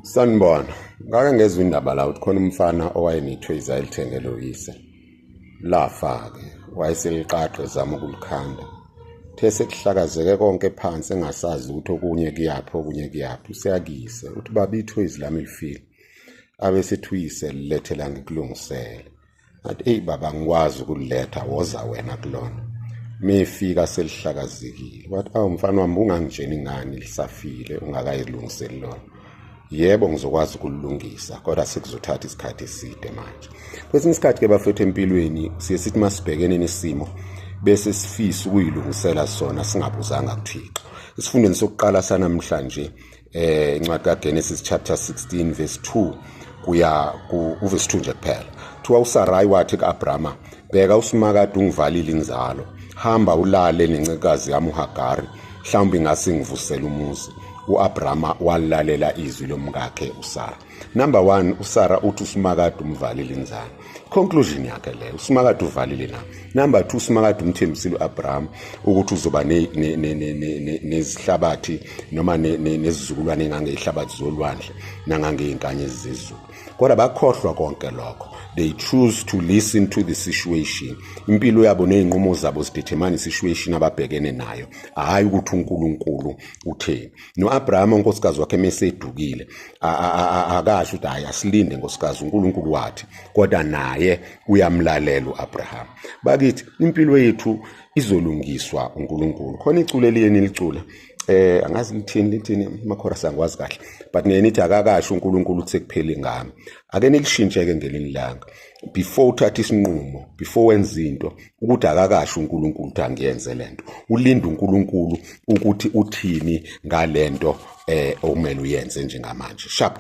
Sanibona. Ngake ngezwa indaba la ukuthi khona umfana owayenethoyizi ayelithengele uyise. Lafa-ke, wayeseliqaqa ezama ukulikhanda. Uthe sekuhlakazeke konke phansi engasazi ukuthi okunye kuyaphi okunye kuyaphi, useyakuyise. Uthi baba ithoyizi lami lifile. Abe sethi uyise lilethela ngikulungisele. Ngathi eyi baba ngikwazi ukuliletha woza wena kulona. Mefika selihlakazekile. Wathi awu mfana wami ungangitsheni ngani lisafile ungakayilungiseli lona. Yebo ngizokwazi ukulungisa kodwa sekuzothatha isikhathi eside manje. Kwesinye isikhathi ke bafethu empilweni siye sithi masibhekene nesimo bese sifisa ukuyilungisela sona singabuzanga kuThixo. Isifundweni sokuqala sanamhlanje incwadi kaGenesis chapter 16 verse 2 kuya ku verse 2 nje kuphela. Kuthiwa uSarai wathi kuAbrama, bheka uSimakade ungivalile inzalo, hamba ulale nencekazi yami uHagari, mhlawumbe ingase ngivusele umuzi. UAbrama walalela izwi lomkakhe uSara. Number 1, uSara uthi uSimakade umvalile inzalo. Conclusion yakhe leyo, uSimakade uvalile na. Number 2, uSimakade umthembisile uAbraham ukuthi uzoba nezihlabathi noma nezizukulwane engangezihlabathi zolwandle nangangey'nkanyezi zezulu. Kodwa bakhohlwa konke lokho. They choose to listen to the situation. Impilo yabo ney'nqumo zabo zidetermine situation ababhekene nayo, hhayi ukuthi uNkulunkulu utheni. No-Abraham unkosikazi wakhe mesedukile akasho ukuthi hhayi asilinde nkosikazi, uNkulunkulu wathi, kodwa naye uyamlalela u-Abraham. Bakithi impilo yethu izolungiswa uNkulunkulu. Khona iculo eliyeni licula angazi lithini lithini amakhorasi angikwazi kahle, but ngiye nithi akakasho uNkulunkulu ukuthi sekuphele ngami. Ake nilishintshe-ke ngelinye ilanga before uthatha isinqumo, before wenza into, ukuthi akakasho uNkulunkulu ukuthi angiyenze lento. Ulinde uNkulunkulu ukuthi uthini ngalento okumele uyenze njengamanje. Sharp.